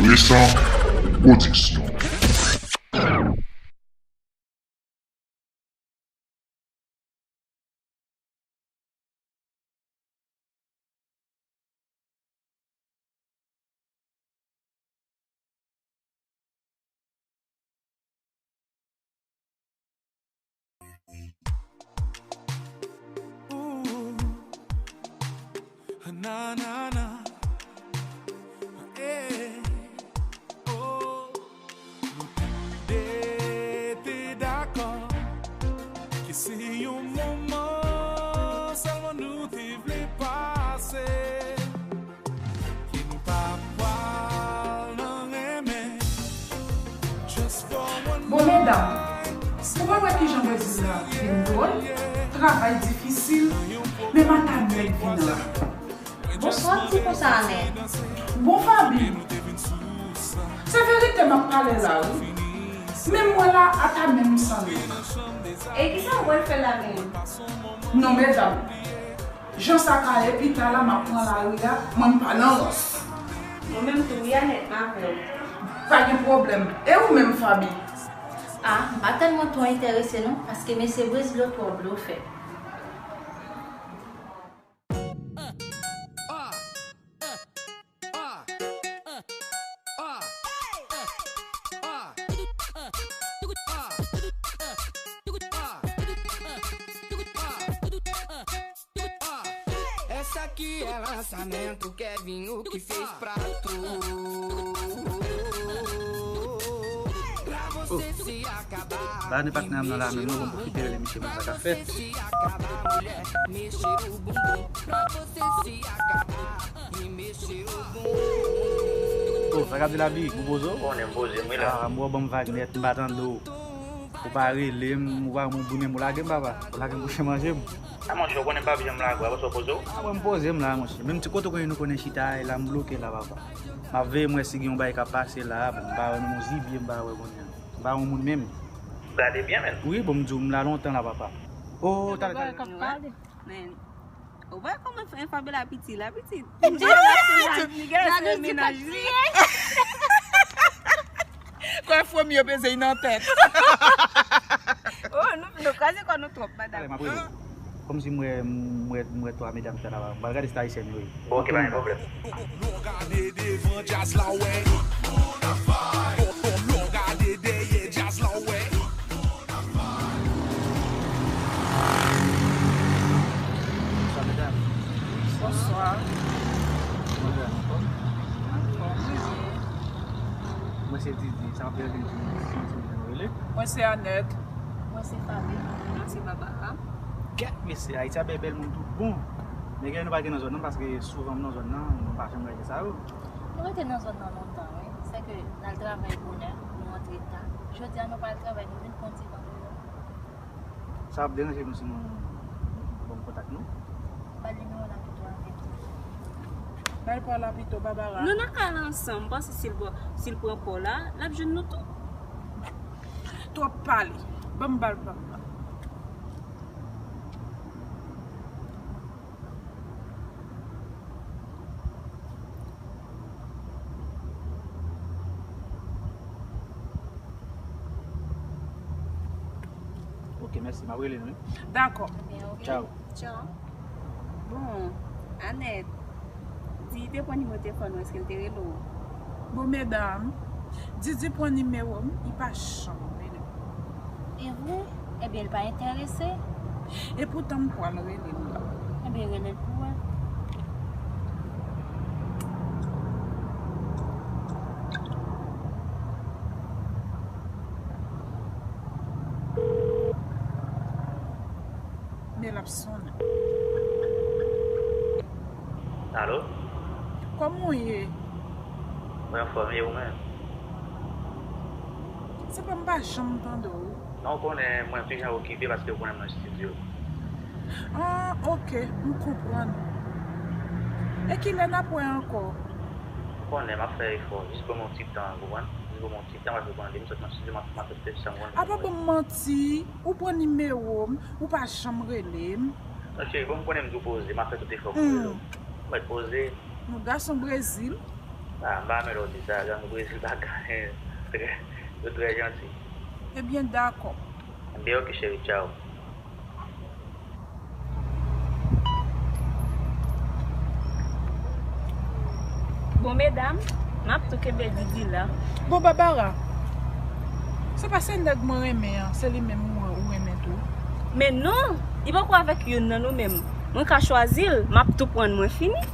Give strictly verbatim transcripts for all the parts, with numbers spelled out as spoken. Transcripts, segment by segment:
Mesa Production. Ooh, na, na, na. Hey, oh. Nou toude te dakò ke se yon moman sèlman nou te vle pase. Bon, medam, ou pa wè kijan Brezil la vin dwòl? Travay difisil, men m ata mèg vin la. Bonswa, ki konsa, Anèt? Bon, Faby, se verite m ap pale la, wi. Men mwen la, ata menm san nèg. E kisa w pral fè la menm? Non, medam. Jan sa ka ye, pita la, m ap pran lari a, mwen m pa nan rans. Mwen menm tou, wi, Anèt, m avè w. Pa gen pwoblèm. E ou menm, Faby? A, m pa tèlman twò enterese non, paske mesye Brezil yo twò blofè. Essa aqui é lançamento, Kevinho que fez pra tu. Pra você se acabar. Ba nou patnè m nan la menm non, pou m pwofite rele misye, mwen sa k ap fèt. Pra você se acabar, mulher, mexer o bumbum. Pra você se acabar e mexer o bumbum. Oh, sa k ap di la, Big? Ou poze w? Konnen m poze m, wi la. Ah, m wè w ban m vag nèt, m pa tande w. Ou pa rele m, ou pa ban m boune m, ou lage m, papa. Ou lage m kouche manje m. A monchè, ou konnen m p ap janm lage w, apre sa w poze w. A mwen m poze m la, monchè. Menm ti kote w konnen nou konnen chita a, e la m bloke la, papa. M ap veye m wè si gen yon bagay k ap pase la, bon, m pa wè nan yon zibye, m pa wè kounye a. M pa yon moun menm. Gade byen, menn. Wi, bon, m di w, m la lontan la, papa. Oh, talè, talè. Men, ou wè kòman Fabiola piti, la piti. Li gen la sou la, li gen la sou mennaj li. Kwè fomi yo peze nan tèt. Oh, nou, nou kraze kò nou twòp, madam. Talè, m ap rele w. Kòmsi m wè, m wè, m wè twa medam ki ta la. M pral gade si se ayisyèn yo ye. Bon, ok, pa gen pwoblèm. Lò gade devan djaz la, wè. Lò gade dèyè djaz la, wè. Bonswa, medam. Bonswa. Bonswa. Mwen se Didi, sa ap fè vin di mwen, si mwen se Didi, nou rele? Mwen se Anèt. Mwen se Faby. Mwen se Babara. Gèt mesye, Ayiti a bèl, bèl moun tout bon. Men gen nou pa gen nan zòn nan, paske souvan m nan zòn nan, nou pa janm gade sa yo. Nou rete nan zòn nan lontan, wi. Sèke n al travay bonè, nou rantre ta. Jodi a nou pa al travay, nou vin pran ti tan pou nou. Sa ap deranje nou si nou ban m kontak nou? Ba l nimewo Lapito a pito. Ba l pa Lapito, Babara. Nou nan kay la ansanm, m panse si l pran, si l pran pa w la, l ap jwenn nou tou. Twòp pale. Ban m ba l pa m nan. Ok, mèsi. M ap rele nou, wi. Dakò. Ebyen, ok. Tchaw. Tchaw. Bon, Anèt, Didi te pran nimewo telefòn ou, èske l te rele w? Bon, medam, Didi pran nimewo m, li pa janm rele m. E vre? Ebyen, li pa enterese. Epoutan, m pral rele l la. Ebyen, rele l pou wè. Men l ap sonnen. Alo? Kòman w ye? Mwen anfòm, e ou menm? Se pa m pa janm tande w. Non, ou konnen mwen toujou okipe paske ou konnen mwen estidye. Ah, ok, m konprann. E kilè n ap wè ankò? Ou konnen m ap fè efò, jis ban m yon ti tan, ou konprann? Jis ban m yon ti tan, paske ou konnen depi m sot nan estidye, m ap, m ap fè sa m konnen. Apa ban m manti, ou pran nimewo m, ou pa janm rele m. Non, cheri, bon, m konnen m di w poze, m ap fè tout efò pou m rele w. Ou mèt poze. Nou gason Brezil. Ah, m pa renmen lè w di sa, zanmi Brezil pa ka, trè, yo trè janti. Ebyen, dakò. Ebyen, oke, cheri, tchaw. Bon, medam, m ap tou kenbe Didi la. Bon, Babara, se pa se nèg mwen renmen an, se li menm ou, ou renmen tou? Men non, li poko avèk youn nan nou menm. Mwen ka chwazi l, m ap tou pran l, mwen fini.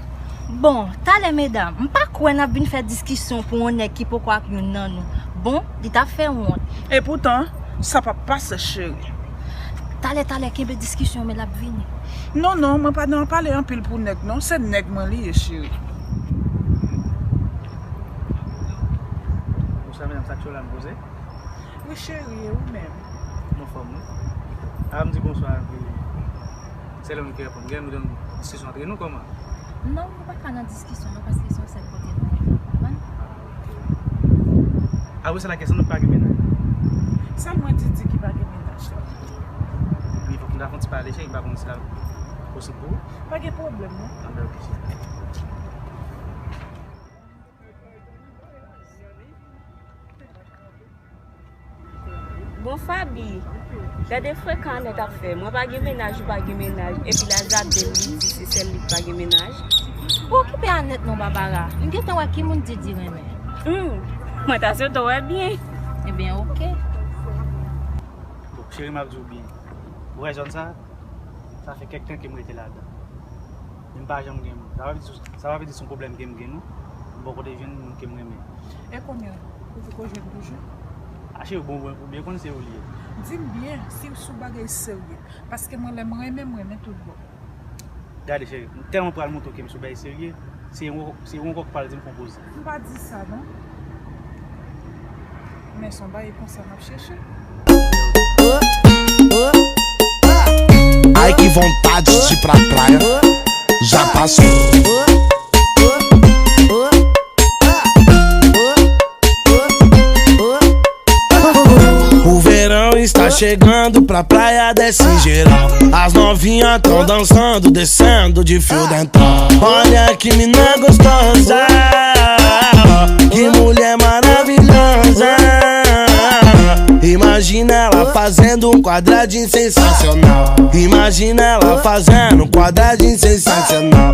Bon, talè medam, m pa kwè n ap vin fè diskisyon pou yon nèg ki poko ak youn nan nou. Bon, li t ap fè wont. Epoutan, sa p ap pase, cheri. Talè, talè, kenbe diskisyon, men l ap vini. Non, non, mwen pa nan pale anpil pou nèg, non. Se nèg mwen li ye, cheri. Bonswa medam, sa k cho la n poze? Wi, cheri, e ou menm? M anfòm, wi. A, m di bonswa, epi se lè m ki reponn. Gen nou gen diskisyon antre nou, kòman? Non, nou pa ka nan diskisyon, non, paske se yon sèl kote nou ye, w konprann? Apre sa, la kesyon nou pa gen mennaj. Sèl mwen Didi ki pa gen mennaj la. Li fòk nou ta fè yon ti pale, cheri, m pa konn si l ap posib pou ou. Pa gen pwoblèm, non. Anben, oke, cheri. Bon, Faby, gade frekan Anèt ap fè. Mwen pa gen mennaj, ou pa gen mennaj. Epi l a zape l, li di se sèl li k pa gen mennaj. Pa okipe Anèt non, Babara. M gentan wè ki moun Didi renmen. Hmm, mwen ta swete w wè byen. Ebyen, oke. Bon, cheri, m ap di w byen. Ou wè zòn sa? Sa fè kèk tan ke m rete ladan. Men m pa janm gen moun. Sa pa vle di, sa pa vle di se yon pwoblèm ke m gen, non. M poko te jwenn moun ke m renmen. E kounye a, ou poko jwenn toujou? A, cheri, bon, bon, ou byen konn se ou li ye. Di m byen, si w sou bagay serye. Paske mwen, lè m renmen, m renmen tout bon. Gade, cheri, m tèlman pral montre w ke m sou bagay serye. Se yon, se yon kòk pral di m konpoze. M pa di sa, non. Men se yon bagay konsa m ap chèche. Ai que vontade de ir pra praia. Já passou. O verão está chegando pra praia, desce geral. As novinhas tão dançando, descendo de fio dental. Olha que mina gostosa, que mulher maravilhosa. Imagina ela fazendo um quadradinho sensacional. Imagina ela fazendo um quadradinho sensacional.